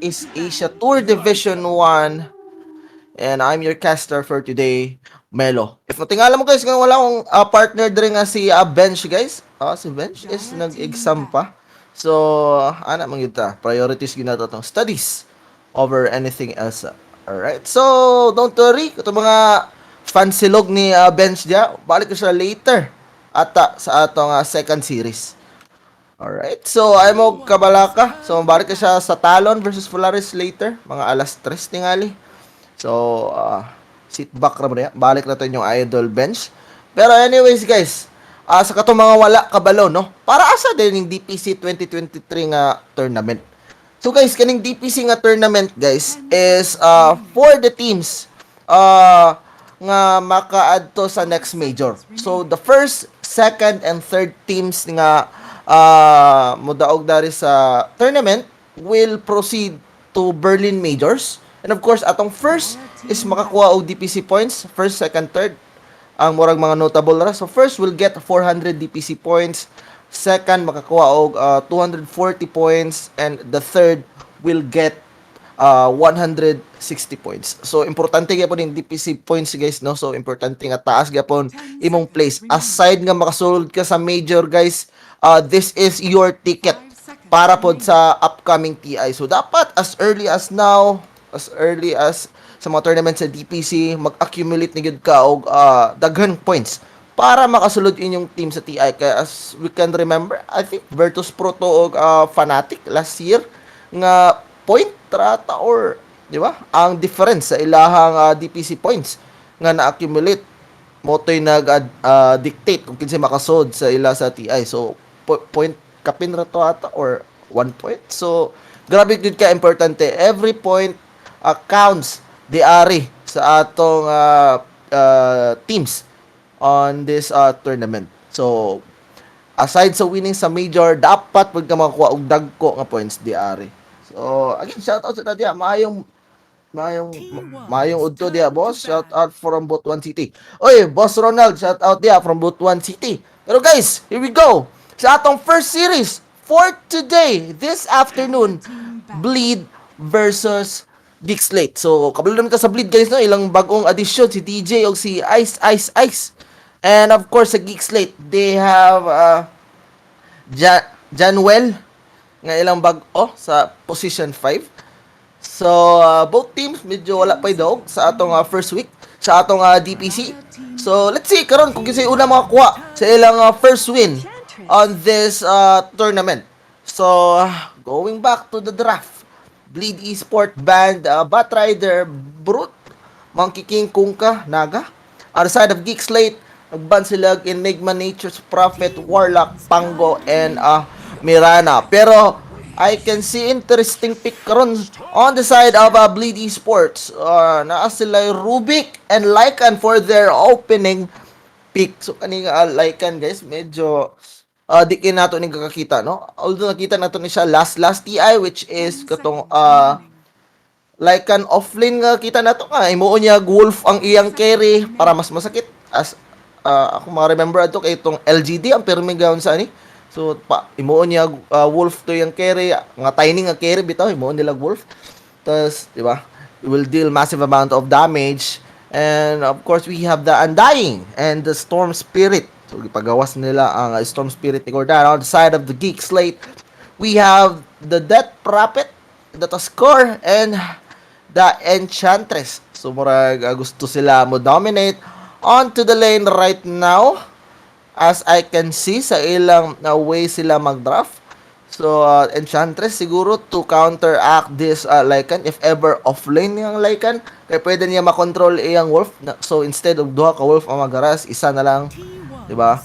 Southeast Asia Tour Division 1. And I'm your caster for today, Melo. If natingala mo, guys, nga wala akong partner diri nga si Bench, guys. Si Bench is nag-exam pa. So, ana man gyud ta. Priorities gyud nato tong studies over anything else. Alright. So, don't worry. Ito mga fansilog ni Bench diya. Balik ko siya later. Ata sa atong second series. Alright. So, ay mo kabalaka. So, balik ko siya sa Talon versus Polaris later. Mga alas 3 tingali. So, sit back ra mo niya. Balik na to yung idol Bench. Pero anyways, guys, sa katong mga wala kabalo, no? Para asa din yung DPC 2023 nga tournament? So guys, kaning DPC nga tournament, guys, is for the teams nga makaadto sa next major. So the first, second and third teams nga modaog dari sa tournament will proceed to Berlin Majors. And of course, atong first is makakuha og DPC points, first, second, third ang murag mga notable ra. So first will get 400 DPC points, second makakuha og 240 points, and the third will get 160 points. So importante gyapon yung DPC points, guys, no. So importante nga taas gyapon imong place. Aside nga makasulod ka sa major, guys, this is your ticket para pod sa upcoming TI. So dapat as early as now, as early as sa mga tournament sa DPC, mag-accumulate na gyud ka og daghan points para makasulod inyong team sa TI. Kaya as we can remember, I think Virtus Pro to og Fnatic last year nga point trata or di ba? Ang difference sa ilahang DPC points nga na-accumulate mao to'y nag dictate kung kinsay makasod sa ila sa TI. So point kapin ra to ata or 1 point. So grabe gud ka importante. Every point counts di ari sa atong teams on this tournament. So aside sa winning sa major, dapat pag ka makakuha og dagko nga points di ari. So again, shout out sa diya, maayong maayong maayong udto diya, boss. Shout out from Butuan City. Oy, Boss Ronald, shout out diya from Butuan City. Pero guys, here we go. Sa atong first series for today, this afternoon, Bleed versus Geek Slate. So, kabalo naman ta sa Bleed, guys, no? Ilang bagong addition, si DJ o si Ice Ice Ice. And of course, sa Geek Slate, they have Janwell nga ilang bag-o sa position 5. So, both teams medyo wala pa'y daog sa atong first week sa atong DPC. So, let's see karon kung kinsay una makakuha sa ilang first win on this tournament. So, going back to the draft. Bleed Esport banned Batrider, Brute, Monkey King, Kunkka, Naga. On the side of Geek Slate, nagban sila og Enigma, Nature's Prophet, Warlock, Pango, and Mirana. Pero, I can see interesting pick karon on the side of Bleed Esports. Naa sila Rubik and Lycan for their opening pick. So, kani nga Lycan, guys, medyo di kay nato ni kakakita, no? Although nakita nato ni siya last last TI, which is katong Lycan offlane nga kita nato nga imuon niya wolf ang iyang carry para mas masakit, as ako ma-remember ato kay itong LGD ang pirmi gawon sa ani. So pa imuon niya wolf to yung carry nga tiny nga carry bitaw, imuon nila wolf, tas di ba, it will deal massive amount of damage. And of course, we have the Undying and the Storm Spirit. So gipagawas nila ang Storm Spirit ni Gordon. On the side of the Geek Slate, we have the Death Prophet, the Tuskar, and the Enchantress. So murag gusto sila mo dominate onto the lane right now. As I can see sa ilang way sila mag-draft. So, Enchantress siguro to counteract this Lycan if ever off-lane niyang Lycan. Kaya pwede niya makontrol iyang wolf. So, instead of duha ka wolf ang magaras, isa na lang. Diba?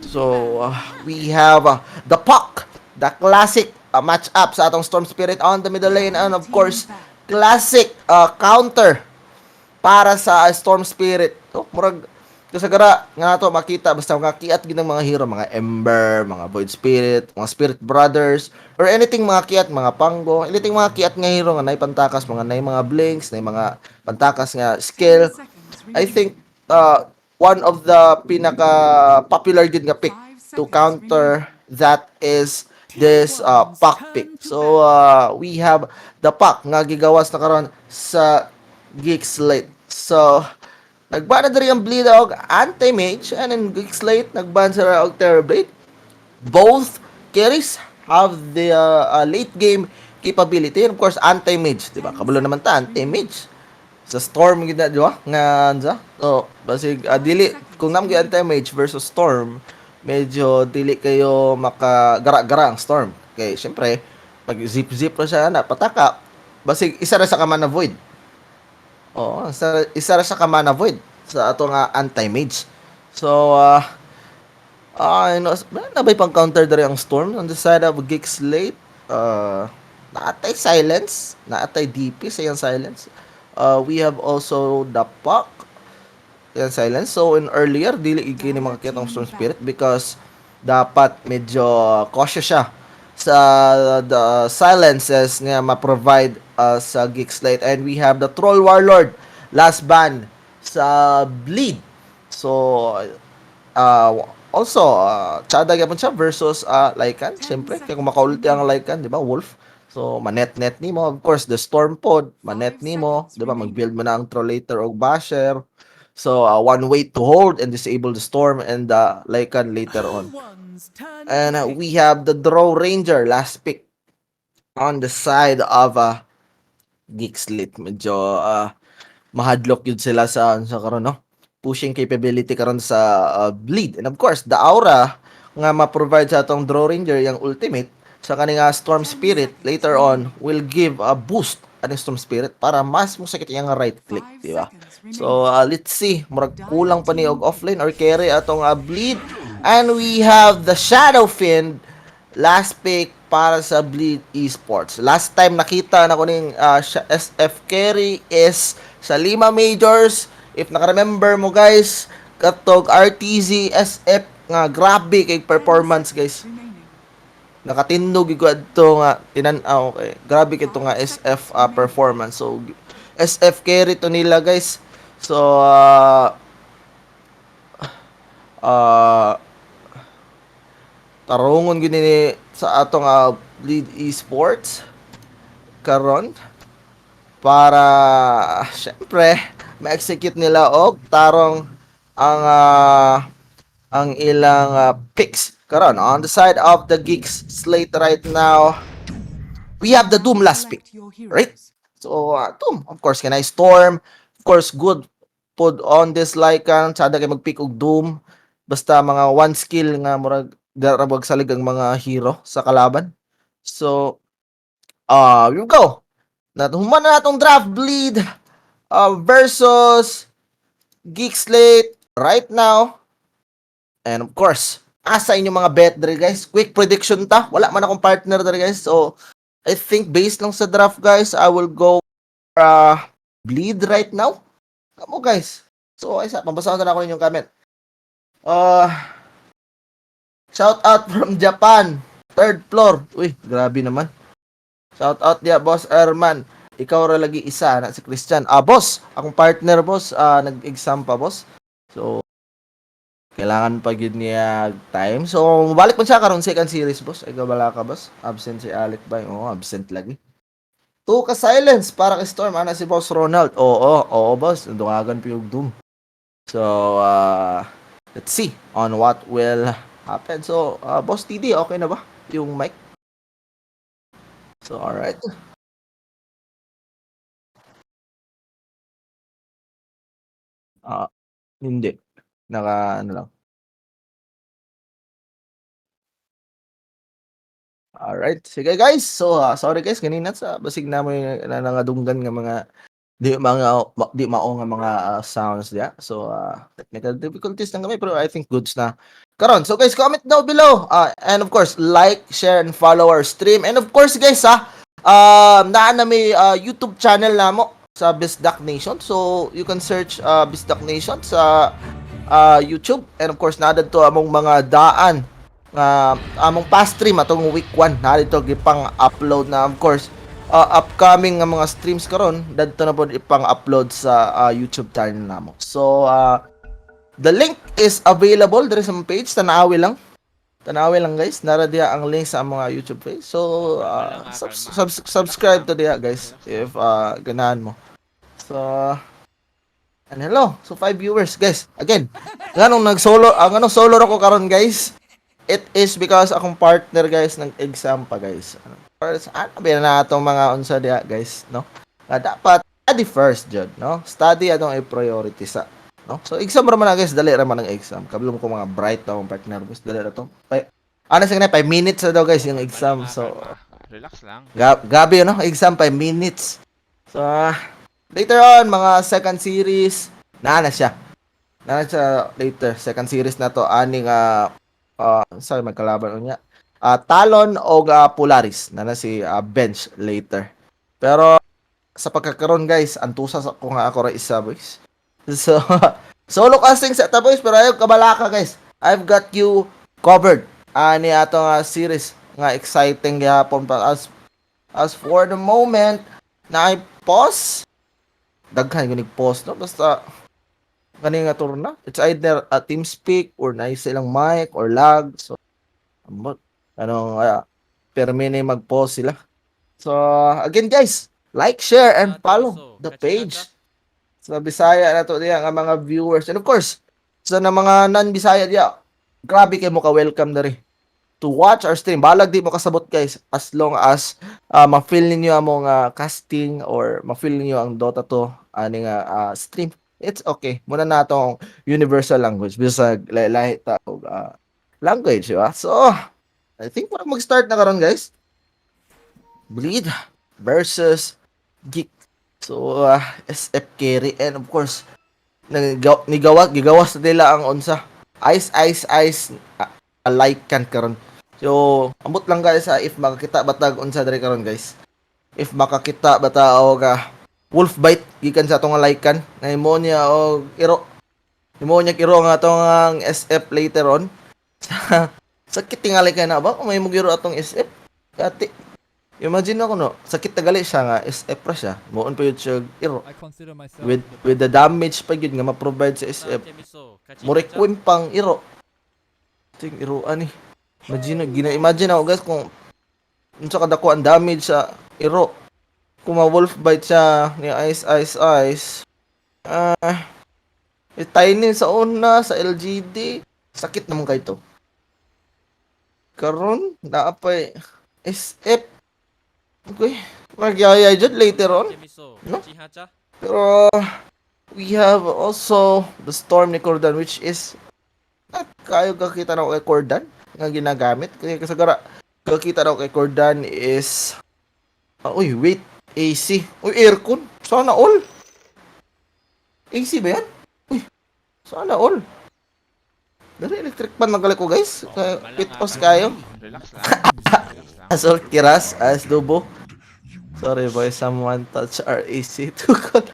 So, we have the Puck, the classic match up sa atong Storm Spirit on the middle lane. And of course, classic counter para sa Storm Spirit. So, murag kasagara nga nato makita basta mga kiat gid ng mga hero, mga Ember, mga Void Spirit, mga Spirit Brothers or anything mga kiat, mga Pango, anything mga kiat nga hero nga nay pantakas, mga nay mga blinks, nay mga pantakas nga skill. I think one of the pinaka popular gid nga pick to counter that is this Puck pick. So we have the Puck nga gigawas na karon sa Geek Slate. So nagban na diri ang Bleed og Anti-Mage and in Geek Slate nagban sila og Terrorblade. Both carries have the late game capability and of course Anti-Mage, di ba? Kabalo naman ta Anti-Mage sa Storm gid na, di ba? Nga ansa. So, basig dili kung nam Anti-Mage versus Storm, medyo dili kayo makagara-gara ang Storm. Kay syempre, pag zip-zip ra siya na pataka, basig isa ra sa ka mana void. Oo, isa ra sa ka mana void sa ato nga Anti-Mage. So, ano, na ba'y pang counter diri ang Storm on the side of Geek Slate? Naatay silence, naatay DP sa iyang silence. We have also the Puck yan silence. So in earlier, dili kini makakita ang Storm Spirit because dapat medyo cautious siya sa the silences nga ma-provide sa Geek Slate. And we have the Troll Warlord last ban sa Bleed. So also tsada gyapon siya versus Lycan. Siyempre, kaya kung makaulti ang Lycan, di ba? Wolf. So manet-net nimo. Of course, the Storm pod, manet nimo, di ba? Mag-build mo na ang Trollator og Basher. So one way to hold and disable the Storm and the Lycan later on. And we have the Drow Ranger last pick on the side of Geek Slate. Medyo mahadlok yun sila sa karon, no? Pushing capability karon sa Bleed. And of course, the aura nga ma-provide sa atong Drow Ranger, yung ultimate sa kaning Storm Spirit later on will give a boost aning Storm Spirit para mas mo sakit iyang right click, di ba? So let's see, murag kulang pa ni og offlane or carry atong Bleed. And we have the Shadow Fiend last pick para sa Bleed Esports. Last time nakita na ko ning SF carry is sa Lima Majors. If naka-remember mo guys, katog RTZ SF nga grabe kay performance, guys. Nakatindog gyud ko adto nga tinan-aw kay grabe kito nga SF performance. So SF carry to nila, guys. So tarungon gyud ni sa atong Bleed Esports karon para syempre ma-execute nila og tarong ang ilang picks karon. On the side of the Geeks Slate right now, we have the Doom last pick, right? So Doom, of course, can I Storm, of course, good put on this Lycan. Sada kay mag-pick og Doom, basta mga one skill nga murag darabag salig ang mga hero sa kalaban. So you go na human na atong draft, Bleed versus Geek Slate right now. And of course, asa inyong mga bet dere, guys? Quick prediction ta. Wala man akong partner dere, guys. So I think based lang sa draft, guys, I will go Bleed right now. Kamo, guys. So ay sa pambasahon na ako inyong comment. Shout out from Japan. Third floor. Uy, grabe naman. Shout out dia, Boss Erman. Ikaw ra lagi isa na si Christian. Ah, boss, akong partner, boss, nag-exam pa, boss. So kailangan pa gyud niya time. So balik man siya karon second series, boss. Ay bala ka, boss. Absent si Alec ba? Oo, absent lagi. Two ka silence para kay Storm ana si Boss Ronald. Oo, oo, boss. Dungagan pa yung Doom. So let's see on what will happen. So Boss TD, okay na ba yung mic? So alright. Ah, hindi. Naka ano lang. Alright. Sige guys. So sorry guys ganina sa basig na mo yung na nangadunggan nga mga di mao nga mga sounds diya. So technical difficulties lang kami pero I think goods na karon. So guys, comment down below. And of course, like, share and follow our stream. And of course guys, naa na may YouTube channel namo sa Bisdak Nation. So you can search Bisdak Nation sa YouTube and of course naa to among mga daan nga among past stream atong week 1 na dito gipang upload na. Of course, upcoming nga mga streams karon dadto na pod ipang upload sa YouTube channel namo. So the link is available diri sa page, tanawi lang. Tanawi lang, guys, nara diya ang link sa mga YouTube page. So, subscribe to diya, guys, if ganahan mo. So, and hello. So, five viewers, guys. Again, nganong nag-solo, ang anong solo ra ko karon, guys? It is because akong partner, guys, nag-exam pa, guys. First, ano ba na atong mga unsa diya, guys, no? Nga dapat study first jud, no? Study atong i-priority sa, no? So exam ra man na, guys, dali ra man ang exam. Kabalo ko mga bright akong partner, boss, dali ra to. Ano sa 5 minutes na daw, guys, yung exam. So Relax lang. Gabi no, exam 5 minutes. So later on mga second series na na siya. Na na siya later second series na to ani nga sorry, magkalaban unya. Talon o Polaris na na si Bench later. Pero sa pagkakaroon, guys, antusa sa ko nga ako ra isa, boys. So solo casting sa ta, boys, pero ayaw kabalaka, guys. I've got you covered. Ani ato nga series nga exciting gihapon pa as for the moment na ay pause, daghan gani pause, no? Basta kani nga turna, it's either a team speak or na silang mic or lag. So ambot anong permi ni mag-pause sila. So again, guys, like, share and follow the page sa Bisaya na to diya nga mga viewers and of course sa na mga non-Bisaya diya, grabe kay mo ka welcome diri to watch our stream. Balag di mo kasabot, guys, as long as ma-feel ninyo among casting or ma-feel ninyo ang Dota 2 ani nga stream. It's okay. Muna na atong universal language bisag lahi ta og language, di ba? So, I think mura mag-start na karon, guys. Bleed versus Geek. So, SF carry and of course, nigawa gigawas na nila ang unsa. Ice Ice Ice Lycan karon. So, ambot lang, guys, ha, if makakita batag unsa diri karon, guys. If makakita bata og wolf bite gikan sa atong Lycan, na imo niya og iro. Imo niya iro nga atong ang SF later on. Sa sakit tingali kay na ba kung may mugiro atong SF? Kati. Imagine ako, no, sakit tagali siya nga SF ra siya. Muon pa yun siya iro. I consider myself With the with the damage pa gyud nga ma-provide sa SF. Mo requiem pang iro. Ting iro ani. Imagine gina imagine ako, guys, kung unsa kadako ang damage sa iro. Kung ma-wolf bite siya ni Ice Ice Ice. Ah, eh, tiny sa una sa LGD. Sakit naman kay to. Karon naa pay SF. Okay. Magyaya jud later on. No? Pero we have also the Storm ni Kordan, which is not kayo kakita na kay Kordan nga ginagamit. Kaya kasagara kakita na kay Kordan is uy, wait, AC. Uy, aircon. Sana all. AC ba yan? Uy, sana all. Dari electric fan magaling ko, guys. Kaya pit pause kayo. Relax lang. Relax lang. Assault Kiras as Dubo. Sorry boy, someone touch our AC to call.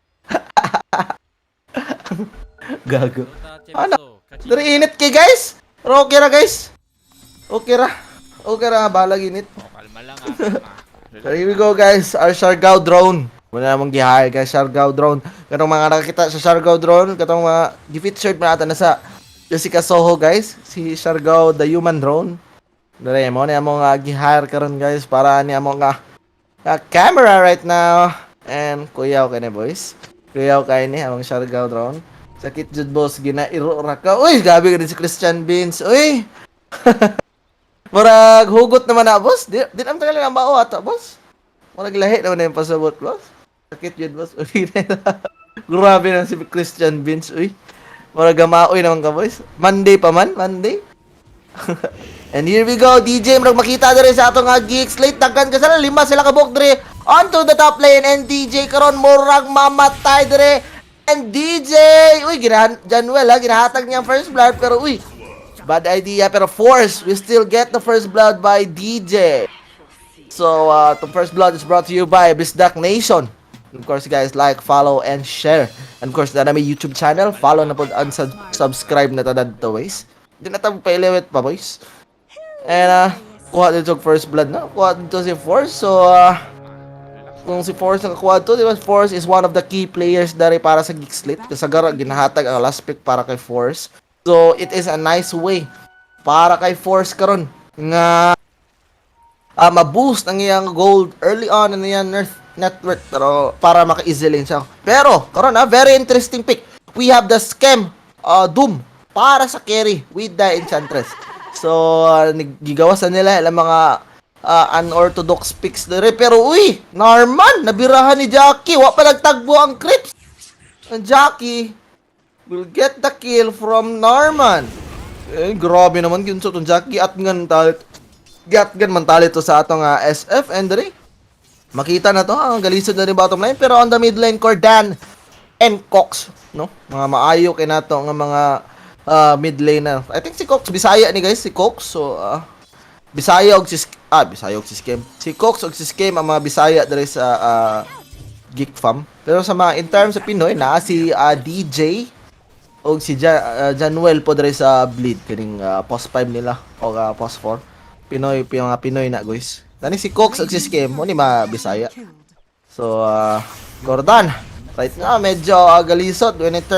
Gago. Ano? Dari init kay, guys. Pero okay ra, guys. Okay ra. Okay ra, balag init. Oh, kalma lang ah. Kalma. So here we go, guys, our Siargao drone. Wala namang gi-hire, guys, Siargao drone. Katong mga nakakita sa Siargao drone, katong mga gi-featured man ata na sa Jessica Soho, guys, si Siargao the human drone. Dere mo ni among gi-hire karon, guys, para ni among nga camera right now. And kuyaw kay ni, boys. Kuyaw kay ni among Siargao drone. Sakit jud, boss, ginairo ra ka. Uy, gabi ka din si Christian Beans. Uy. Murag hugot naman na, boss. Di naman tagal ang mao ata, boss. Murag lahi naman na yung pasabot, boss. Sakit yun, boss. Uy, grabe na si Christian Beans, uy. Murag gamaoy naman ka, boys. Monday pa man, Monday. And here we go, DJ, murag makita diri sa atong Geek Slate. Daghan ka sila, lima sila kabuk diri. Onto the top lane and DJ karon murag mamatay diri. And DJ, uy, ginahan Januel ha, ginahatag niya ang first blood pero uy, bad idea, pero Force, we still get the first blood by DJ. So, the first blood is brought to you by Bisdak Nation. Of course, guys, like, follow, and share. And of course, na may YouTube channel. Follow na po and subscribe na ta dadto, boys. Di na ta pailewit pa, boys. And, kuha dito first blood na. Kuha dito si Force. So, kung si Force nakakuha to, di ba? Force is one of the key players dari para sa Geek Slate. Kasagara, ginahatag ang last pick para kay Force. So, it is a nice way Para kay Force karon nga ma-boost ang iyang gold early on ang iyang net worth pero para maka-easy lane siya. Pero karon very interesting pick. We have the Scam Doom para sa carry with the Enchantress. So gigawasan nila ilang mga unorthodox picks dire, pero uy, Narman nabirahan ni Jackie, wa pa nagtagbo ang creeps. Ang Jackie will get the kill from Narman. Eh, grabe naman yun sa itong Jackie at ngan talit. Gatgan man talit to sa atong SF and diri. Makita na to ang galisod na rin bottom line, pero on the mid lane, Cordan and Cox, no? Mga maayo kay nato nga mga mid lane na. I think si Cox Bisaya ni, guys, si Cox. So Bisaya og si Skem. Si Cox og si Skem ang mga Bisaya diri sa Geek Fam. Pero sa mga in terms sa Pinoy na si DJ og si Januel po diri sa Bleed kining post 5 nila o post 4. Pinoy, mga Pinoy na, guys. Tani si Cox og si Skem mo ni mga Bisaya. So Gordon right now medyo galisod when it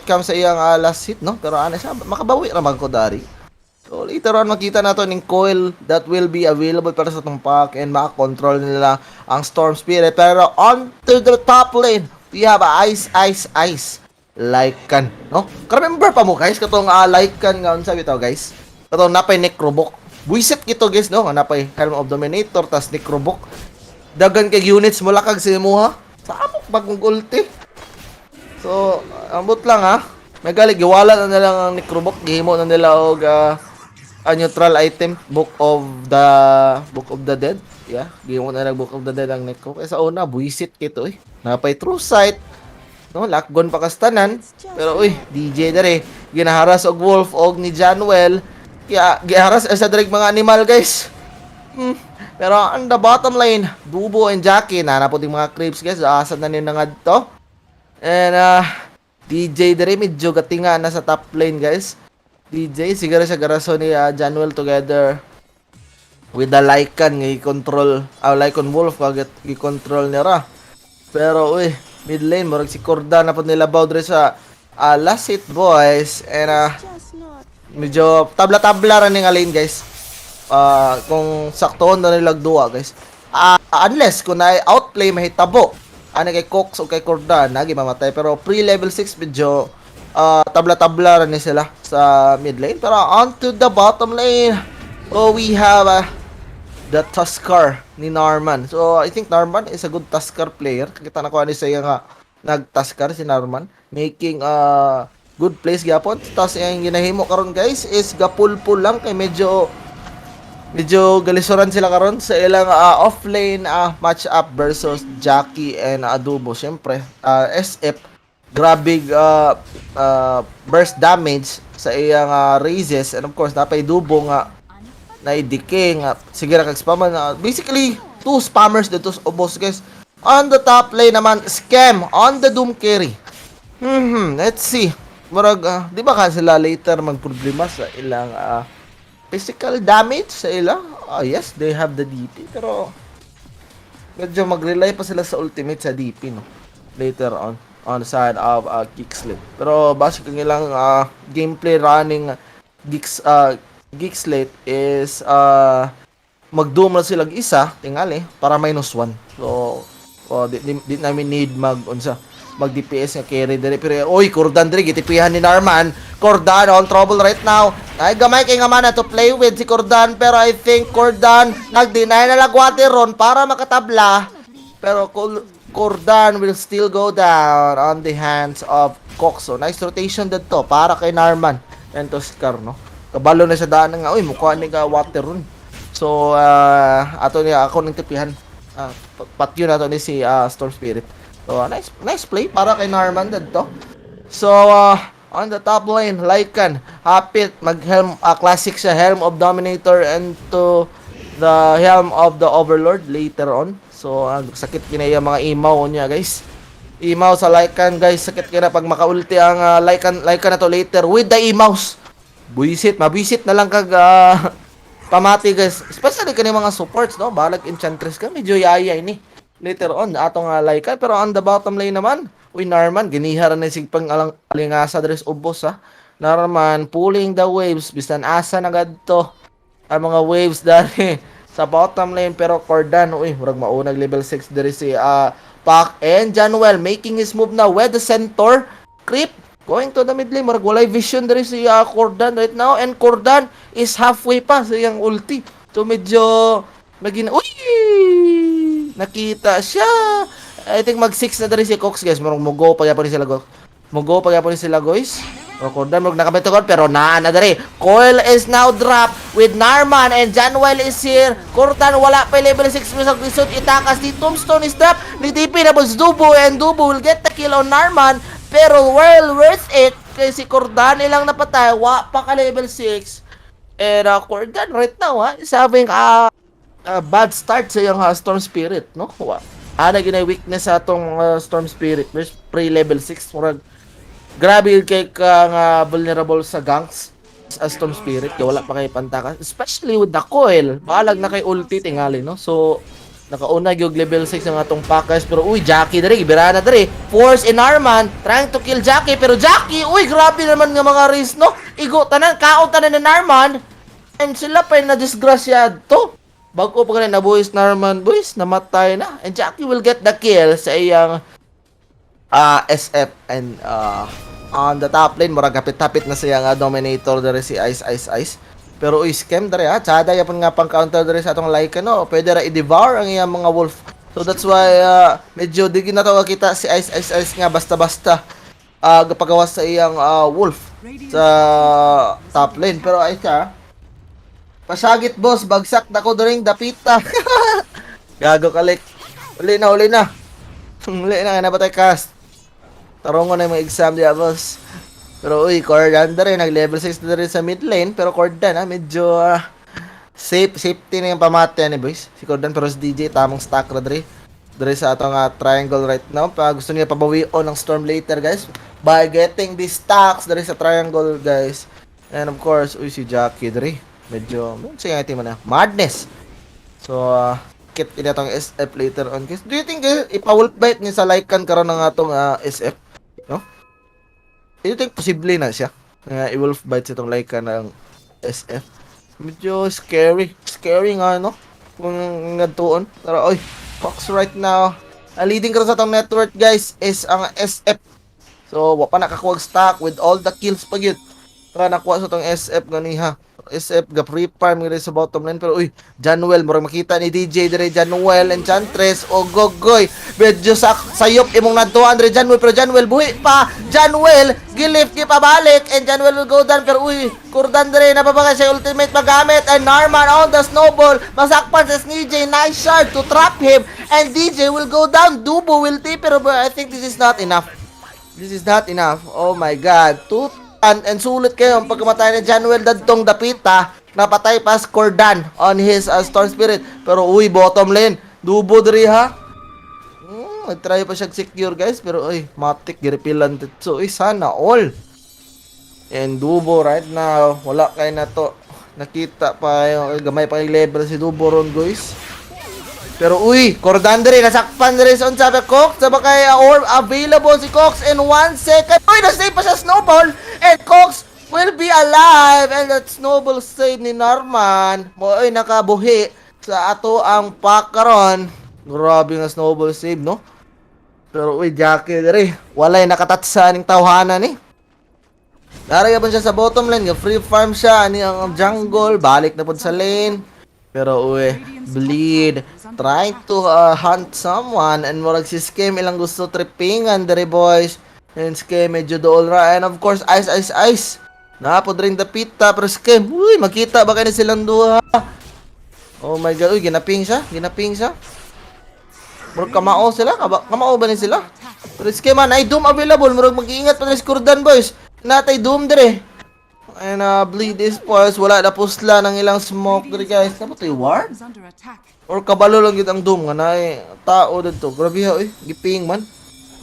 comes sa iyang last hit, no? Pero ano siya, makabawi ra man ko dari. So later on makita nato ning coil that will be available para sa atong pack and makakontrol nila ang Storm Spirit. Pero on to the top lane, we have Ice Ice Ice Lycan, no? Remember pa mo, guys, katong Lycan nga unsa bitaw, guys? Katong napay Necrobook. Buisit kito, guys, no? Nga napay Helm of Dominator tas Necrobook. Dagan kay units mo lakag sa imuha. Samok bagong ulti. So, ambot lang ha. May gali giwala na nila ang Necrobook, gihimo na nila og a neutral item, Book of the Dead. Yeah, gihimo na nila Book of the Dead ang Necro. Kaya sa una buisit kito eh. Napay True Sight. No, lockgon pa kastanan. Pero uy, DJ dere ginaharas og Wolf og ni Januel. Kaya giharas sa direk mga animal, guys. Pero on the bottom lane, Dubo and Jackie na napod yung mga creeps, guys. Asa na ni nangadto. And DJ dere medyo gatinga na sa top lane, guys. DJ siguro sa garaso ni Januel together with the Lycan nga i-control, Lycan Wolf kagat i-control nira. Pero uy, mid lane murag si Corda na pud nilabaw dere sa last hit, boys, and medyo tabla-tabla ra ni nga lane, guys. Kung saktoon na nila duwa, guys. Unless kung na outplay mahitabo ano kay Cox o kay Corda nagi mamatay, pero pre level 6 medyo tabla-tabla ra ni sila sa mid lane. Pero on to the bottom lane, oh, we have the Tuskar ni Norman. So I think Norman is a good Tuskar player. Kita na ko ani siya nga nag-Tuskar si Norman making good plays gyapon. Tapos ang ginahimo karon, guys, is gapulpul lang kay medyo medyo galisuran sila karon sa ilang offlane match up versus Jackie and Adubo. Syempre, SF grabe burst damage sa iyang raises and of course napay Dubo nga na decay nga sige ra kag spammer na, basically two spammers dito sa ubos, guys. On the top lane naman, Scam on the Doom carry. Let's see. Murag di ba ka sila later magproblema sa ilang physical damage sa ila? Ah, yes, they have the DP, pero medyo mag-rely pa sila sa ultimate sa DP, no? Later on the side of Geek Slate. Pero basically ang ilang gameplay running Geek Slate is mag-doom na sila isa tingali para -1. So oh, di namin need mag unsa mag DPS nga carry dire, pero oy, Cordan dire gitipihan ni Narman. Cordan on trouble right now. Ay, gamay kay nga mana to play with si Cordan, pero I think Cordan nag-deny na lagwate ron para makatabla, pero Cordan will still go down on the hands of Cox. So nice rotation dito para kay Narman and Oscar, no? Kabalo na sa daan nga, uy, mukha ni ka water ron. So ato niya ako ng tipihan, patyo na to ni si Storm Spirit. So, nice nice play para kay Norman dito. So, on the top lane, Lycan, hapit, mag-helm, classic siya, Helm of Dominator and to the Helm of the Overlord later on. So, sakit kinaya mga imaw niya, guys. Imaw sa Lycan, guys. Sakit kina pag makaulti ang Lycan na to later with the imaws. Buisit, mabuisit na lang kag pamati, guys. Especially kani mga supports, no? Balag Enchantress ka, medyo yaya ini later on atong Lycan. Pero on the bottom lane naman, uy, Narman, ginihara na sig pang alang alingasa dres ubos ha. Narman pulling the waves bisan asa na gadto ang mga waves dali sa bottom lane, pero Cordan, uy, murag maunag level 6 diri si Puck, and Januel making his move na with the centaur creep going to the mid lane. Murag walay vision diri si Cordan right now, and Cordan is halfway pa sa iyang ulti, so medyo magin, uy, nakita siya. I think mag 6 na diri si Cox, guys. Murag mo go pa gyapon sila go. Mo go pa gyapon sila, guys. O Cordan murag nakabeto, pero naa na diri. Coil is now dropped with Narman and Januel is here. Cordan wala pa level 6, bisag lisod itakas ni Tombstone is dropped. Ni TP na boss Dubo, and Dubo will get the kill on Narman, pero well worth it kay si Cordan ilang napatay, wa pa ka level 6. And Cordan right now ha, is having a bad start sa iyang Storm Spirit, no? Wa. Ana ginay weakness sa atong Storm Spirit. First pre level 6, murag grabe yun kay ka nga vulnerable sa ganks sa Storm Spirit kay wala pa kay pantakas, especially with the coil, balag na kay ulti tingali, no? So nakauna gyud level 6 ang atong Packers, pero uy, Jackie diri, gibira na diri, force in Arman trying to kill Jackie, pero Jackie, uy, grabe naman nga mga race, no? Igo tanan, kaon tanan ni Narman and sila pa na disgrasya to. Bago pa ganun nabuhis Narman, boys, namatay na, and Jackie will get the kill sa iyang SF. And on the top lane, murag hapit-hapit na siya nga Dominator diri si Ice Ice Ice. Pero uy, scam diri ha. Tsada yapon nga pang counter diri sa atong Lycan, no. Pwede ra i-devour ang iyang mga wolf. So that's why medyo di na to kita si Ice Ice Ice nga basta-basta gapagawas sa iyang wolf sa top lane. Pero ay ka, pasagit boss, bagsak na ko during dapita. Gago kalik. Uli na, uli na. Uli na, na ba tayo cast? Tarong ko na yung mga exam diya, boss. Pero uy, Cordan na rin, nag level 6 na rin sa mid lane. Pero Cordan, ha, medyo safe, safety na yung pamate ni boys. Si Cordan, pero si DJ, tamang stack ra dre. Dre sa atong triangle right now. Pa gusto niya pabawion ng storm later, guys, by getting these stacks dre sa triangle, guys. And of course, uy, si Jackie dre. Medyo, sige nga mo na. Madness. So, kit ina tong SF later on, guys. Do you think ipa-wolf bite niya sa Lycan karon ng atong SF? No? Do you think posible na siya nga i-wolf bite sa itong Lycan ng SF? Medyo scary. Scary nga, no? Kung ngadtuon. Pero, oy, Fox right now. Ang leading karon sa atong network, guys, is ang SF. So, wa pa nakakuha stock with all the kills pa gyud. Tara, nakuha sa itong SF ganiha. SF ga free farm nga sa bottom lane, pero uy, Januel, murag makita ni DJ dire. Januel, Enchantress o gogoy, medyo sa sayop imong nadtuan dire, Januel, pero Januel buhi pa. Januel gilift pabalik and Januel will go down, pero uy, Kurdan dire, napabagay siya ultimate magamit, and Narman on the snowball, masakpan sa DJ. Nice shard to trap him and DJ will go down. Dubo will T, pero I think this is not enough. This is not enough. Oh my God. Tutan and sulit kayo ang pagkamatay ni Januel dadtong dapita. Napatay pa si Cordan on his Storm Spirit. Pero uy, bottom lane. Dubo diri ha. Nag-try pa siya secure, guys. Pero uy, matik girepilan dito. Uy, sana all. And Dubo right now, wala kay na to. Nakita pa yung gamay pa yung level si Dubo ron, guys. Pero uy, Cordan diri, nasakpan diri sa unsa ba Cox, sa kay orb available si Cox in 1 second. Uy, na-save pa sa snowball and Cox will be alive, and that snowball save ni Norman. Mo ay nakabuhi sa ato ang pack karon. Grabe nga snowball save, no? Pero uy, Jackie diri, walay nakatatsa ning tawhana ni. Naraya pa siya sa bottom lane, yung free farm siya ani ang jungle, balik na pud sa lane. Pero uy, Bleed trying to hunt someone and murag si Skem ilang gusto trippingan dere, boys. And Skem medyo dool ra, and of course Ice Ice Ice. Napod rin dapita, pero Skem, uy, makita ba kani silang duha? Oh my God, uy, ginaping siya, ginaping siya. Murag kamao sila, kamao ba ni sila? Pero Skem man, ay Doom available, murag mag-iingat pa ni Skurdan, boys. Natay Doom dire. And Bleed Esports, wala na pusla ng ilang smoke dire, guys. Dapat yung ward? Is under attack. Or kabalo lang gid ang Doom nga naay tao didto. Grabe ha, uy. Giping man.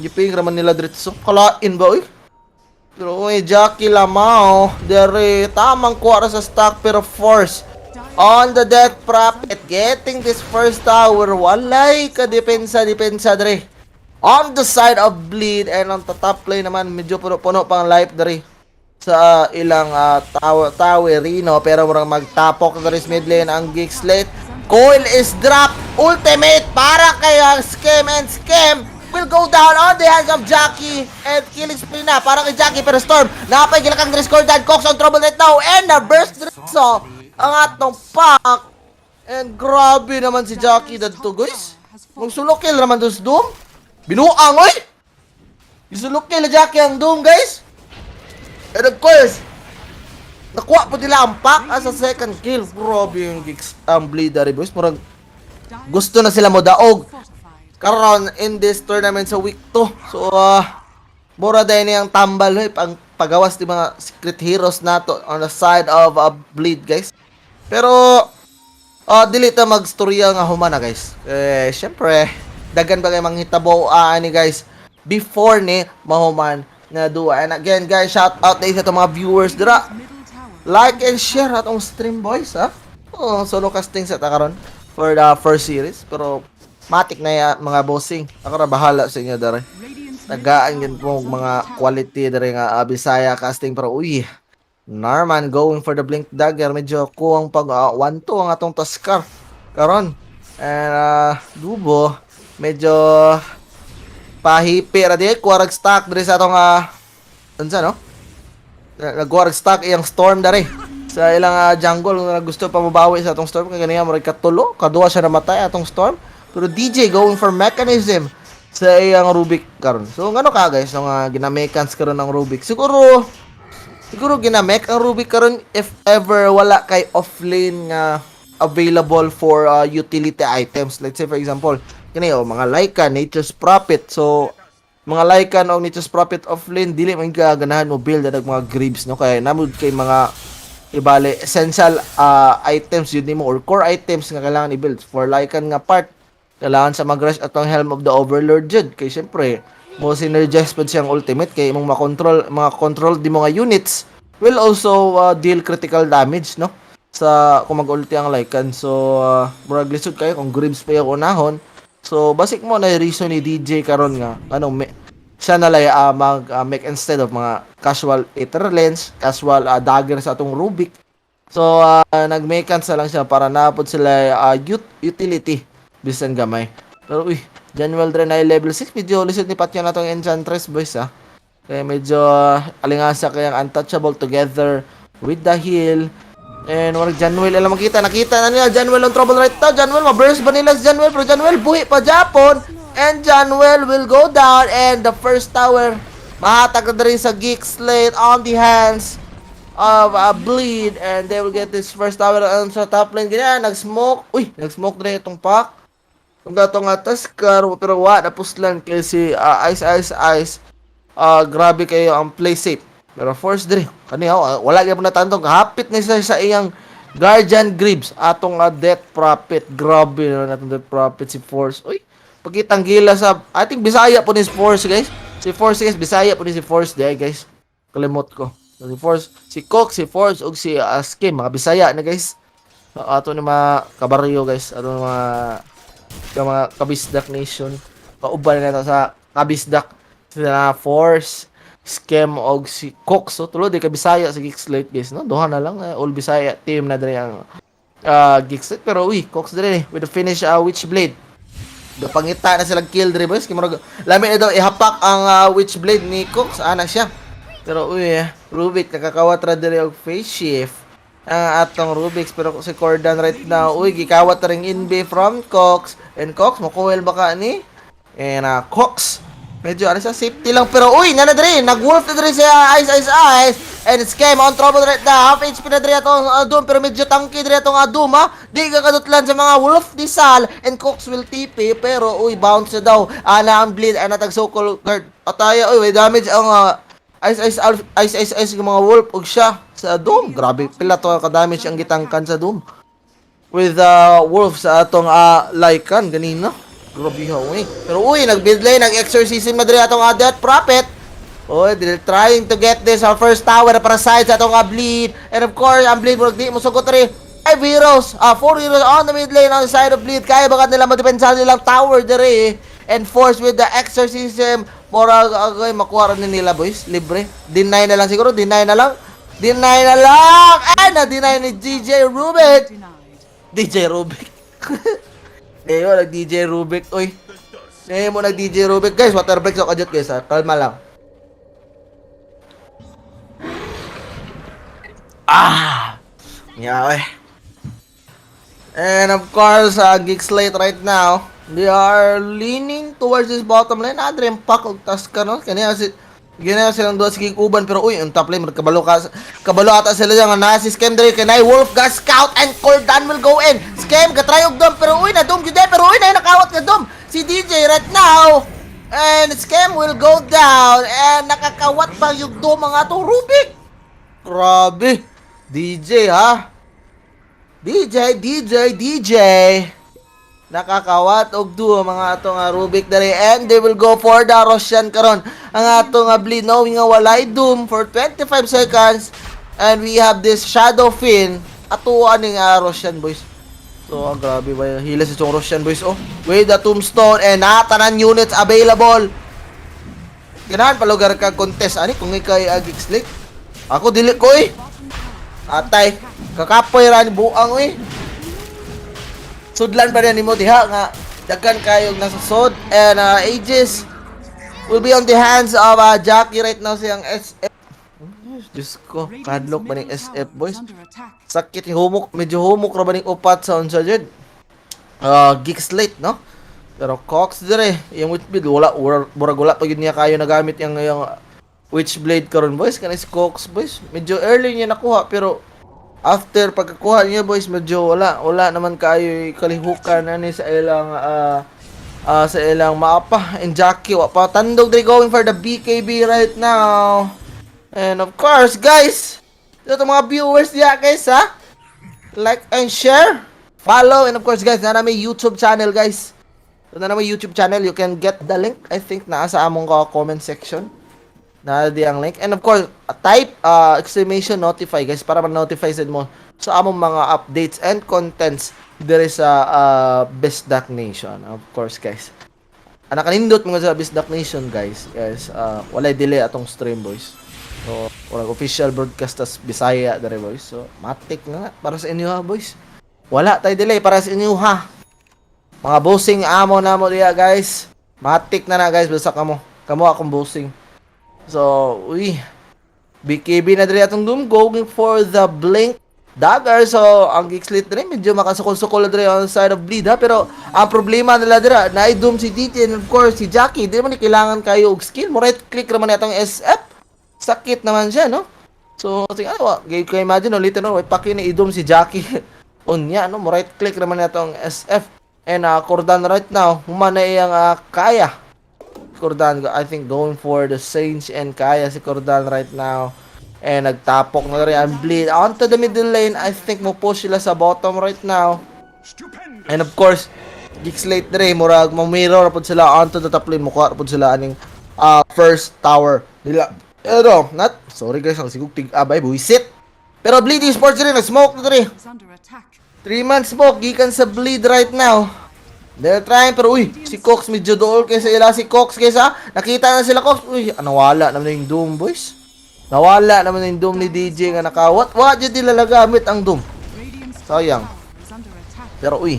Giping raman nila diretso. Kalain ba, uy? Pero uy, Jackie Lamao, dere tamang kuha ra sa stock, pero force on the Death Prophet getting this first tower. Walay ka depensa depensa dere. On the side of Bleed, and on the top lane naman, medyo puno-puno pang life dere. Sa ilang towerino, pero murang magtapok na rin mid lane ang Geek Slate. Coil is dropped. Ultimate para kay Scam, and Scam will go down on the hands of Jackie, and killing spree na para kay Jackie, pero Storm napay gilakang Discordant. Cox on trouble right now and na burst so ang atong pack, and grabe naman si Jackie dadto, guys. Mag-solo kill naman to sa Doom. Binuang, oy! Solo kill na Jackie ang Doom, guys. And of course, nakuha po nila ang pack as a second kill. Grabe yung Geeks, ang Bleed boys. Murag gusto na sila mo daog karon in this tournament sa week 2. So, mura din ang tambal, hoy, pang pagawas di mga secret heroes nato on the side of Bleed, guys. Pero, dili ta magstorya nga human na, guys. Eh, syempre, daghan ba kay manghitabo ani, guys, before ni mahuman nga duwa. And again, guys, shout out na sa mga viewers dira. Like and share atong stream, boys, ha? Oh, solo casting sa ta karon for the first series. Pero matik na ya mga bossing. Ako ra bahala sa inyo dere. Tagaan yun po mga quality dere nga Bisaya casting, pero uy, Norman going for the blink dagger, medyo kuwang pag 1-2 ang atong Tuskar karon. And Dubo medyo pahipi ra di kuwarag stock diri sa atong unsa no? Nagwarag stock iyang Storm diri sa ilang jungle nga gusto pa mabawi sa atong Storm kay ganiya murag katulo, kaduha siya namatay atong Storm. Pero DJ going for Mekansm sa iyang Rubik karon. So ngano ka, guys, nga ginamekans karon ang Rubik? Siguro siguro ginamek ang Rubik karon if ever wala kay offlane nga available for utility items. Let's say, for example, kini oh, mga Lycan, Nature's Prophet. So mga Lycan o Nature's Prophet offlane, dili man ka ganahan mo build ang mga Greaves, no, kay namud kay mga ibale essential items yun nimo or core items nga kailangan i-build for Lycan nga part. Kailangan sa mag-rush atong Helm of the Overlord jud kay syempre mo synergize pud siyang ultimate kay imong makontrol mga control di mo nga units will also deal critical damage, no, sa kung mag-ulti ang Lycan. So murag lisod kayo kung Greaves pa yung unahon. So basic mo na reason ni DJ karon nga anong me, siya na lay mag make instead of mga casual Aether Lens, casual dagger sa atong Rubik. So nag-mechans na lang siya para napod sila utility bisan gamay. Pero uy, Januel Dre na level 6, medyo lisod ni Patyo na tong Enchantress, boys, ah. Kaya medyo alingasa kayang untouchable together with the heal. And warag Januel alam makita, nakita na nila Januel on trouble right now. Januel, ma-burst ba nila si Januel? Pero Januel buhi pa Japon. And Januel will go down, and the first tower mahatag na rin sa Geek Slate on the hands of Bleed, and they will get this first tower on sa top lane. Ganyan, nag-smoke. Uy, nag-smoke na itong pack. Kung gato nga Tuskar, pero wa na puslan kay si Ice Ice Ice. Grabe kayo ang play safe. Pero Force diri, kaniya wala gyud na tantong hapit ni siya sa iyang Guardian Greaves atong Death Prophet. Grabe na atong Death Prophet si Force. Uy, pagkitang gila sa, I think Bisaya po ni si Force, guys. Si Force, guys, Bisaya po ni si Force di, guys. Kalimot ko. Si Force, si Cox, si Force ug si Skim, mga Bisaya na, guys. Ato ni mga kabaryo, guys, ato ni mga Kabisdak Nation. Kauban na nato sa Kabisdak sila Force, Scam og si Cox. So tulo di ka Bisaya sa Geek Slate, guys, no. Duha na lang all Bisaya team na diri ang Geek Slate, pero uy, Cox diri with the finish Witchblade. Gapangita na silang kill diri, boys. Kay murag lami na daw ihapak ang Witchblade ni Cox ana siya. Pero uy, Rubik nakakawat ra diri og phase shift ang atong Rubik's, pero si Cordan right now, uy, gikawat ra ring inbi from Cox, and Cox mo coil ba ka ni, and Cox medyo ano sa safety lang, pero uy, nana diri, nag-wolf na diri siya Ice Ice Ice, and Scam on trouble right now. Half HP na diri atong Doom, pero medyo tanky diri atong Doom, ha, di ka kadutlan sa mga wolf ni Sal, and Cox will TP, pero uy, bounce na daw ana ang Bleed ana tag sokol guard ataya. Uy, may damage ang Ice Ice Ice Ice Ice ng mga wolf og siya sa Doom. Grabe pila to ka damage ang gitangkan sa Doom with wolf sa atong Lycan ganina. Grabe ha, uy. Pero uy, nag-build lane, nag-exorcism na diri atong Death Prophet. Uy, they're trying to get this our first tower para side sa atong Bleed. And of course, ang Bleed murag di mo sugot diri. Five heroes, four heroes on the mid lane on the side of Bleed. Kaya ba nila madepensa nilang tower diri? Enforce with the exorcism. Murag agay makuha ra ni nila, boys. Libre. Deny na lang siguro, deny na lang. Deny na lang. Ay, na-deny ni DJ Rubik. DJ Rubik. Eh, nag DJ Rubik, oy. Eh mo nag DJ Rubik, guys. Water break sa kadyot, guys, ha. Kalma lang. Ah! Yeah, eh. And of course, Geek Slate right now, they are leaning towards this bottom lane. Adre pak og task no. Kaniya si Gina silang duha sige uban, pero uy, ang top lane kabalo ka, kabalo ata sila nga na si Scam diri kay Wolf Gas Scout and Cordan will go in. Scam gatry og dom, pero uy, na dom gyud eh, pero uy, na nakawat nga dom si DJ right now. And Scam will go down and nakakawat pa yung dom mga to Rubik. Grabe. DJ ha. DJ, DJ, DJ. Nakakawat og duo mga ato nga Rubik diri and they will go for the Roshan karon. Ang ato nga Bleed, knowing nga walay Doom for 25 seconds and we have this Shadow Fiend ato aning Roshan, boys. So, grabe ba yung hila sa itong Roshan, boys, oh. With the tombstone and tanan units available. Ganahan palugar ka contest ani kung ikay Geek Slate. Ako dili ko eh. Atay, kakapoy ra ni buang oy. Sudlan pa rin nimo diha nga daghan kayog nasa sod and Aegis will be on the hands of Jackie right now, siyang SF. Diyos ko, kadlok ba ning SF, boys? Sakit humok, medyo humok ra ba ning upat sa unsa jud? Geek Slate, no? Pero Cox dire, yung Witchblade wala, murag wala pa gyud niya kayo nagamit yung Witchblade karon, boys. Kani si Cox, boys. Medyo early niya nakuha, pero after pagkakuha niya, boys, medyo wala naman kayo kalihukan ani sa ilang maapa. And Jackie wa pa tandog diri, going for the BKB right now. And of course, guys, ito mga viewers diya, guys, ha, like and share, follow, and of course, guys, na may YouTube channel, guys. So, na may YouTube channel, you can get the link. I think naa sa among ka comment section na di ang link. And of course, type !notify, guys, para ma-notify sad mo sa among mga updates and contents diri sa Bisdak Nation. Of course, guys. Anak kanindot mga sa Bisdak Nation, guys. Guys, walay delay atong stream, boys. So, walang official broadcast tas Bisaya diri, boys. So, matik na nga para sa inyo ha, boys. Wala tay delay para sa inyo ha. Mga bossing amo na mo diya, guys. Matik na na, guys, basta kamo. Kamo akong bossing. So, uy. BKB na diri atong Doom, going for the Blink Dagger. So, ang Geek Slate diri medyo makasukol-sukol na diri on the side of Bleed ha. Pero ang problema nila dira, na Doom si DT and of course si Jackie, di man ni kailangan kayo og skill. Mo right click raman atong SF. Sakit naman siya, no? So, sige, ano, kay imagine ulitin, no, way paki ni i-doom si Jackie. Unya, no, mo right click naman atong SF. And Cordan right now, human na iyang kaya. Cordan, I think going for the Sange and Kaya si Cordan right now. And nagtapok na rin ang Bleed. Onto the middle lane, I think mo push sila sa bottom right now. And of course, Geek Slate dire, murag mamirror ra pud sila onto the top lane, mukuha ra pud sila aning first tower nila. Pero, not, sorry guys, ang sigug tig abay, buisit. Pero Bleed Esports rin, nag-smoke na dire. Is under attack. 3 man smoke gikan sa Bleed right now. They're trying, pero uy, si Cox medyo dool kaysa ila si Cox kaysa nakita na sila Cox. Uy, ah, nawala naman yung Doom, boys. Nawala naman yung Doom ni DJ nga nakawat. Wa jud nila gamit ang Doom. Radiant's Sayang. tower is under attack. Pero uy,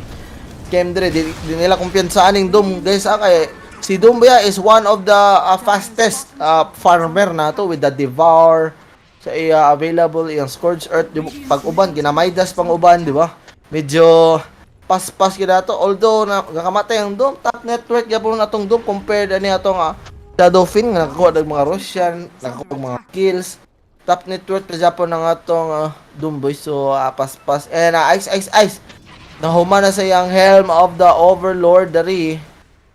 Kem dire, di nila kumpiyansaan yung Doom, guys, ah, kay si Doom ba is one of the fastest farmer na to with the Devour sa iya available iyang Scorch Earth di, pag uban ginamaidas pang uban, di ba? Medyo paspas gyud ato, although na nakamatay ang Doom, top net worth gyapon atong Doom compared ani atong Shadow Fiend nga nakakuha og mga Roshan, nakakuha og mga kills. Top net worth pa gyapon ang atong Doom, boys, so paspas. And Ice Ice Ice nahuman na sa iyang Helm of the Overlord dari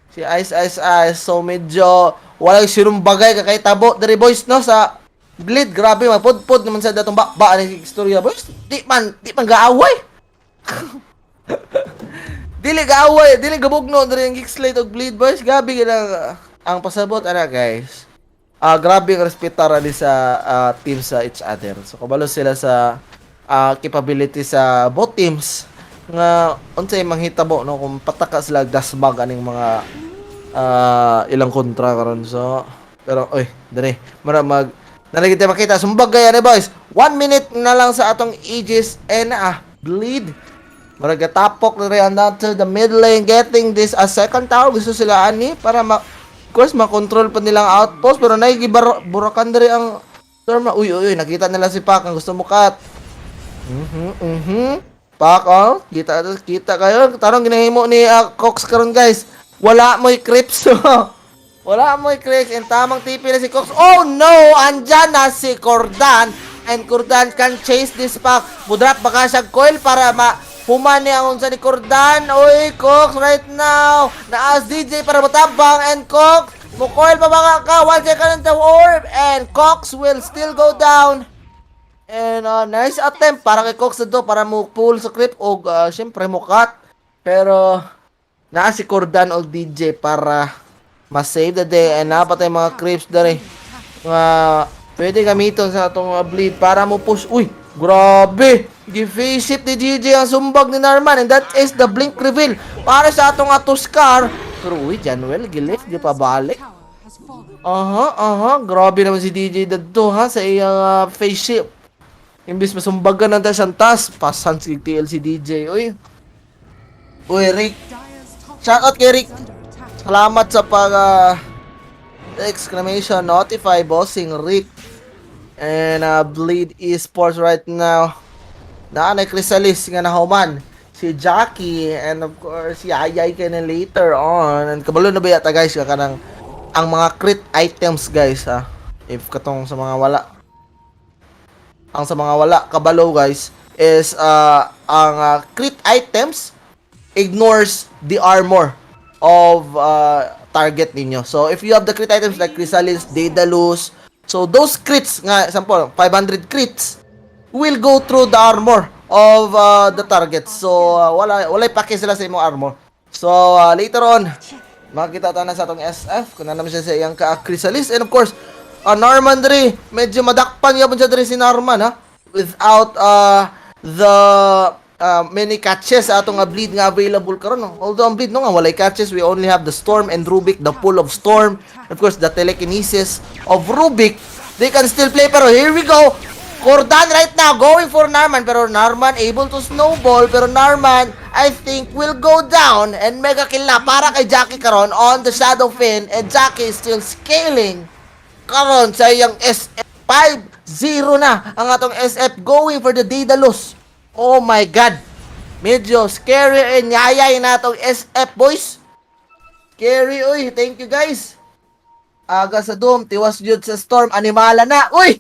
si Ice Ice Ice. So medyo walay sinumbagay kakay tabo dari, boys, no, sa Bleed. Grabe, magpudpud naman sa datong ba ba ani istorya, boys. Di man gaaway, dili gaaway, dili gabugno diri ang Geek Slate og Bleed, boys. Grabe gid ang pasabot ana, guys. Ah, grabe ang respetar ani sa team sa each other. So kabalo sila sa capability sa both teams nga unsay manghitabo, no, kung pataka sila dasmag aning mga Ilang kontra karon, so pero oy, dere mara mag nalagit tayo makita sumbag gaya ni boys. 1 minute na lang sa atong Aegis and bleed. Murag gatapok na rin down to the mid lane, getting this a second tower. Gusto sila ani para ma of course makontrol pa nilang outpost, pero naigibaro burakan diri ang storm. Uy, uy, uy, nakita nila si Pak ang gusto mo cut. Pak, oh, kita kita kayo. Tarong ginahimo ni Cox karon, guys. Wala mo'y creeps. Wala mo'y creeps and tamang TP na si Cox. Oh no, andyan na si Cordan and Cordan can chase this pack. Mudrap baka siya coil para ma humani ang unsa ni Cordan. Oy, Cox right now. Naas DJ para matabang and Cox mo coil pa ba ka? 1 second on the orb and Cox will still go down. And nice attempt para kay Cox to para mo pull sa creep og syempre mo cut. Pero naa si Cordan og DJ para ma-save the day and napatay mga creeps dere. Nga pwede gamiton sa atong bleed para mo push. Uy, grabe! Gi-face shift ni DJ ang sumbag ni Narman and that is the blink reveal para sa atong Tuskar. Pero uy, Januel gilift, di pa balik. Tower has fallen. Aha. Grabe naman si DJ dadto ha sa iyang face shift. Imbis masumbagan ng tas ang tas, pasan si TL si DJ. Uy. Uy, Rick. Dire's top Shout out kay Rick. is under attack. Salamat sa pag exclamation notify, bossing Rick. And Bleed Esports right now. Naa na Chrysalis nga nahuman si Jackie and of course si Ayay ka na later on. And kabalo na ba yata, guys, ka kanang ang mga crit items, guys, ha. If katong sa mga wala ang sa mga wala kabalo, guys, is ang crit items ignores the armor of target ninyo. So if you have the crit items like Chrysalis, Daedalus, so those crits nga example 500 crits will go through the armor of the target. So wala pake sila sa imong armor. So later on makita ta na sa atong SF kung na naman siya sa iyang ka Chrysalis and of course Norman diri medyo madakpan gyapon siya diri si Norman ha without the many catches sa atong bleed nga available karon, no? Although ang bleed no nga walay catches, we only have the Storm and Rubik, the pull of Storm, of course the telekinesis of Rubik. They can still play, pero here we go. Cordan right now going for Narman, pero Narman able to snowball, pero Narman I think will go down and mega kill na para kay Jackie karon on the Shadow Fiend, and Jackie is still scaling karon sa iyang SF. 5-0 na ang atong SF going for the Daedalus. Oh my God. Medyo scary and yayay na atong SF, boys. Scary, uy. Thank you, guys. Aga sa Doom, tiwas jud sa Storm, animala na. Uy!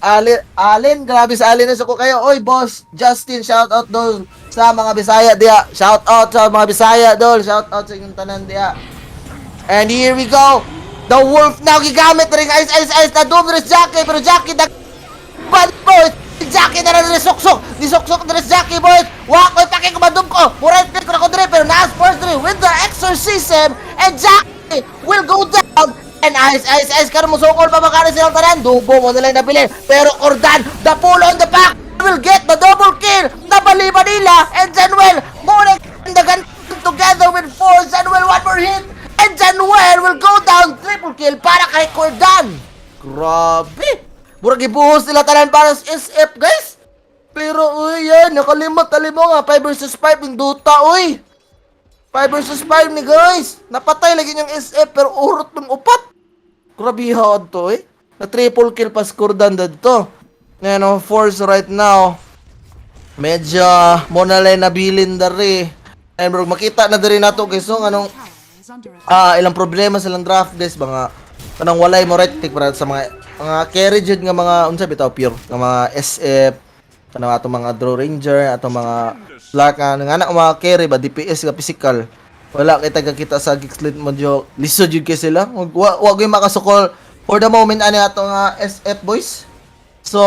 Alin, Alin, grabe sa Alin na suko kayo. Oy, boss, Justin, shout out dol sa mga Bisaya diya. Shout out sa mga Bisaya dol. Shout out sa inyong tanan diya. And here we go. The Wolf now gigamit rin ice ice ice na Doom rin Jackie, pero Jackie the bad boys. Jackie na rin suksok. Nisuksok na rin Jackie, boys. Wa ko'y pake kumadum ko. Muray ko na ko dire, pero naas force dire with the exorcism and Jackie will go down. And ice, ice, ice, karon mo sukol pa makari silang tanan. Dubo mo nila yung nabilin. Pero Cordan, the pull on the back, will get the double kill. Nabali nila. And Januel, muna dagan together with four. Januel, one more hit. And Januel will go down. Triple kill para kay Cordan. Grabe. Murag ibuhos nila tanan para sa SF, guys. Pero, uy, yan, nakalimot, talimo nga. 5 versus 5 yung Dota, uy. 5 versus 5 ni guys. Napatay lagi yung SF pero urot ng upat. Grabe to eh. Na triple kill pa Skurdan dito. Ngayon, oh, force right now. Medyo mo na lang nabilin dari. And bro, makita na diri nato guys so anong Tower is under attack. Ilang problema sa ilang draft, guys, mga kanang walay mo right click para sa mga carry jud nga mga unsa bitaw pure nga mga SF, kanang atong mga Drow Ranger, atong mga Slark nga na mga carry ba DPS nga physical. Wala kay taga kita sa Geek Slate, medyo lisod jud kay sila. Wa gyud makasukol for the moment ani atong SF, boys. So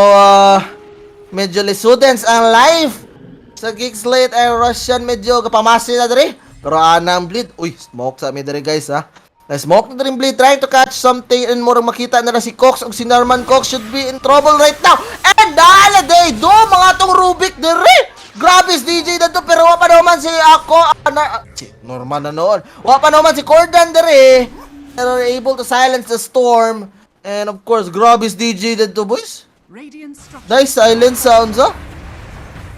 medyo lisudens ang life sa Geek Slate ay Russian, medyo kapamasi na diri. Pero anang bleed. Uy, smoke sa mi diri, guys, ha. Na smoke na diri bleed trying to catch something and more makita na na si Cox ug si Norman. Cox should be in trouble right now. And day do mga tong Rubik diri. Grabe si DJ na to, pero wa pa naman si ako na, si Norman na noon. Wa pa naman si Cordan dere. Pero able to silence the storm. And of course, grabe si DJ dito, boys. Radiant structures. Nice silence sounds, ah.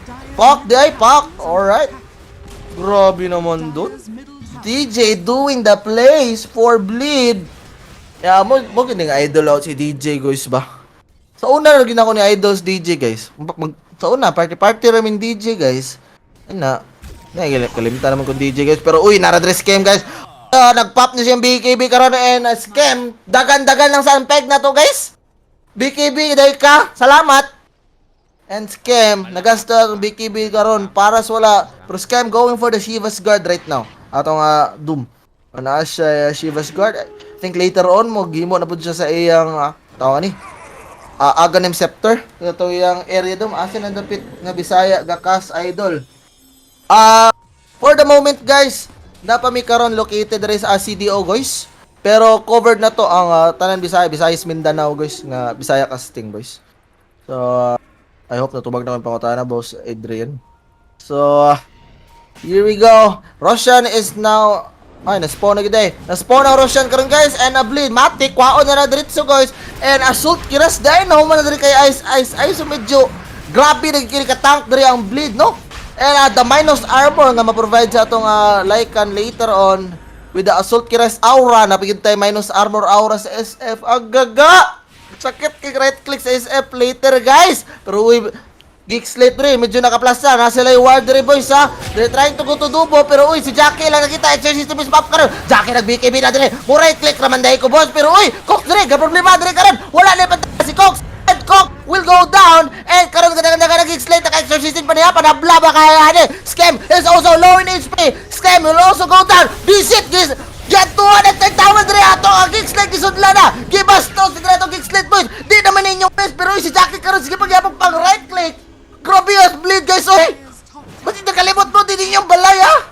Dire's Pak, di ay middle pak. tower is under Alright. attack. Grabe naman dun. Dire's middle tower. DJ doing the plays for Bleed. Yeah, mo gini nga idol out si DJ, guys, ba. Sa una ra gid ako ni idols DJ, guys. Sa una party party ra min DJ, guys. Ana. Na kalimtan naman kung DJ, guys, pero uy, nara dress scam, guys. Nag-pop na siyang BKB karon and scam. Dagan-dagan lang sa peg na to, guys. BKB dahil ka. Salamat. And scam, nagasta ang BKB karon para sa wala. Pero scam going for the Shiva's Guard right now. Atong Doom. Ana siya Shiva's Guard. I think later on mo gimo na pud siya sa iyang tawag ni. Aghanim Scepter. Ito iyang area Doom. Asa na dapit nga Bisaya gakas, idol? For the moment, guys, napa mi karon located rin sa CDO, guys. Pero covered na to ang tanan Bisaya, Visayas, Mindanao, guys, nga Bisaya casting, boys. So I hope natubag naman pangutana, Boss Adrian. So here we go. Roshan is now, ay, na-spawn na gid eh. Na-spawn ang Roshan karon, guys, and a bleed. Matik, kwaon na na diretso, guys. And Assault Cuirass dahil nahuman na diri kay Ice Ice Ice. So medyo grabe nagkiri ka tank diri ang bleed, no? And the minus armor nga ma-provide sa atong Lycan later on with the Assault Cuirass aura na pigid tayo minus armor aura sa SF. Agaga! Sakit kay right click sa SF later, guys. Pero uy, Geek Slate rin, medyo nakaplasa. Nasa sila yung ward rin, boys, ha. They're trying to go to Dubo, pero uy, si Jackie lang nakita. Exorcism is pop karon. Jackie nag-BKB na dire. Mo right click raman dahil ko, boss. Pero uy, Cox dire, ga problema dire karon. Wala na panta si Cox. And Cox will go down. And karon ganda ganda ganda Geek Slate naka-exorcism pa niya. Panabla ba kaya ni? Scam is also low in HP. Scam will also go down. Visit guys. Get 210,000 dire ato ang Geek Slate gisudla na. Gibastos dire ato Geek Slate, boys. Di naman ninyong best, pero uy, si Jackie karon sige pagyapon pang right click. Grabe ang bleed, guys, oy! Dire's top Ba't hindi nakalimot mo? Di din yung balay, ha?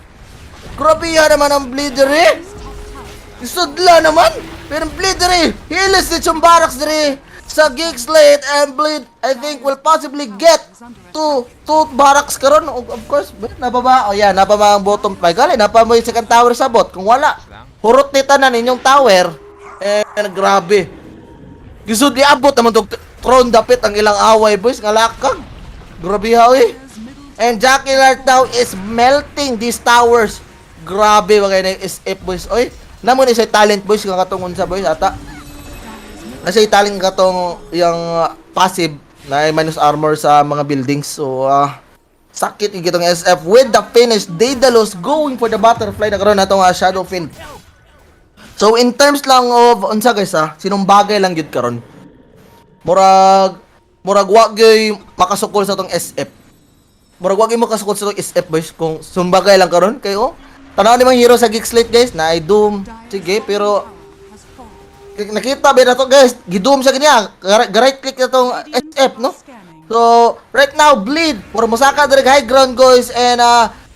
Grabe ha naman ang bleeder, eh! top tower. Sudla naman! Pero ang bleeder, eh! Hilis ni Barracks dire sa Geek Slate and Bleed, I think, will possibly get two barracks karon. Of course, ba, nababa. Oh yeah, nababa ang bottom. May gali, napa mo yung second tower sa bot. Kung wala, hurot ni tanan inyong tower. Eh, grabe. Gisud iabot naman tog throne dapit ang ilang away, boys, nga lakag. Grabe ha, eh. Dire's middle And Jackie right now is melting these towers. Grabe ba kayo na yung SF, boys. Oy, namo ni sa talent, boys, nga katungon sa boys ata. Nasa talent katong yung passive na ay minus armor sa mga buildings. So, sakit yung kitong SF with the finish. Daedalus going for the butterfly na karon natong Shadow Fiend. So, in terms lang of, unsa, guys, ha, sinumbagay lang gyud karon. Murag wa gyud makasukol sa tong SF. Murag wa gyud makasukol sa tong SF, boys, kung sumbagay lang karon kayo. Tanaw ni mga hero sa Geek Slate, guys, na ay Doom. Dire's Sige, bottom pero tower has fallen. Nakita ba na to, guys? Gidoom sa kanya. Right click na tong Radiant SF, no? are scanning. So, right now, Bleed. Puro musaka dire high ground, guys. And,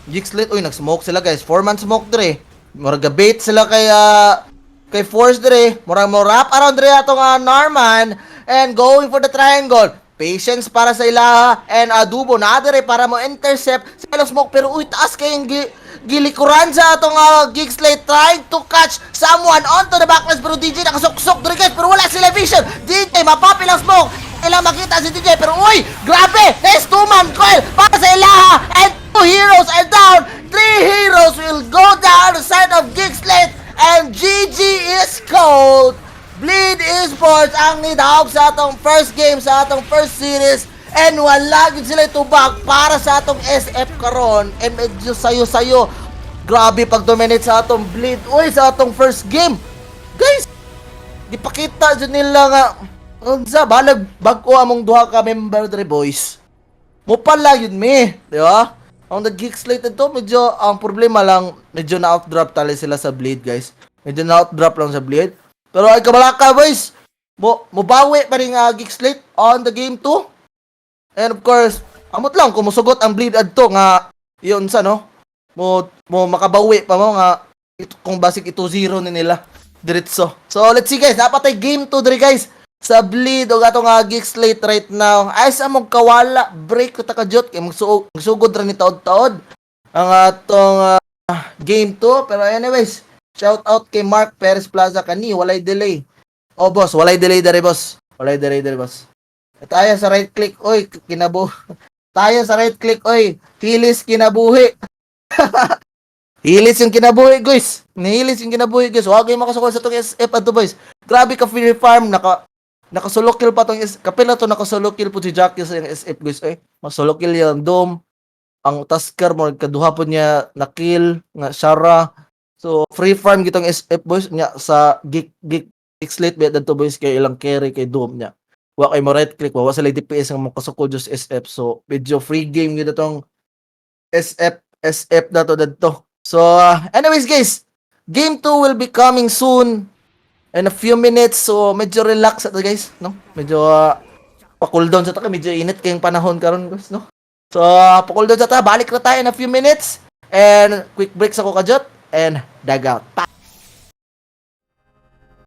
Geek Slate, uy, nag-smoke sila, guys. 4-man smoke dire. Murag bait sila kay Force dire. Murag mo wrap around dire atong Norman. And going for the triangle. Patience para sa ilaha and adubo na dire para mo intercept sa ilang smoke, pero uy, taas kayong gilikuran sa atong Geek Slate trying to catch someone onto the backlines, pero DJ nakasuksok dire, guys, pero wala sila vision. DJ mapapi lang smoke, ilang makita si DJ, pero uy, grabe, nice two man coil para sa ilaha and two heroes are down. Three heroes will go down the side of Geek Slate and GG is called. Bleed Esports ang nidahog sa atong first game, sa atong first series, and wala gyud sila tubag para sa atong SF karon and medyo sayo-sayo. Grabe pag dominate sa atong Bleed, uy, sa atong first game, guys. Gipakita jud nila nga unsa balag bag-o among duha ka member dre, boys. Mo pala yun mi, di ba? Ang the Geek Slate ito, medyo, ang problema lang, medyo na-outdraft tali sila sa Bleed, guys. Medyo na-outdraft lang sa Bleed. Pero ay kabalaka, boys! Mo bawi pa rin Geek Slate on the game 2. And of course, amot lang kung musugot ang Bleed adto nga yun sa no. Mo makabawi pa mo nga ito, kung basig ito 0 ni nila diretso. So let's see, guys, napatay game 2 diri, guys. Sa bleed og atong Geek Slate right now. Ay sa mong kawala break ko ta kajot kay magsugod ra ni taod-taod ang atong game 2. Pero anyways, shout out kay Mark Perez Plaza kani walay delay. Oh boss, walay delay dere, boss. Walay delay dere, boss. Tayo sa right click, oy, kinabu. Tayo sa right click, oy. Hilis kinabuhi. Hilis yung kinabuhi, guys. Nihilis yung kinabuhi, guys. Huwag kayo makasukol sa tong SF ato, boys. Grabe ka free farm. Naka solo kill pa tong kapila to, naka solo kill po si Jackie sa yung SF, guys. Eh, masolo kill yung Dome. Ang Tusker mo kaduha po niya na kill nga Shara. So free farm gitong SF, boys, nya sa Geek Geek Geek Slate ba to, boys, kay ilang carry kay Dome niya. Wa kay mo right click, wa sila DPS nga makasukol just SF. So medyo free game gyud tong SF SF na to dadto. So anyways guys, game 2 will be coming soon in a few minutes. So medyo relax ato, guys, no? Medyo pa-cool down sa ta, medyo init kayong panahon karon, guys, no? So pa-cool down sa ta, balik na tayo in a few minutes and quick break sa ko kajot and dag out. Pa.